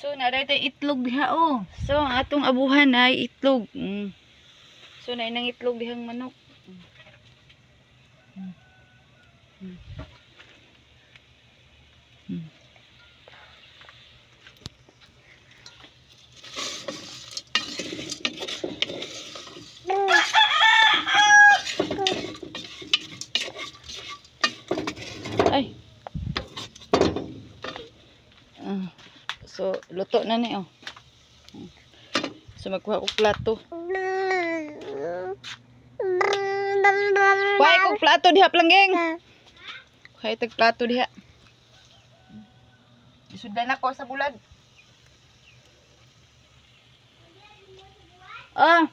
So naa tay itlog diha oh. So ang atong abuhan ay itlog. So naa nang itlog dihang manok. Ay. So luto na ni oh. So magkuha og plato. Kuha kog plato diha, Planggeng. Kuha tag plato diha. Isudlan ako sa bulad. Ah.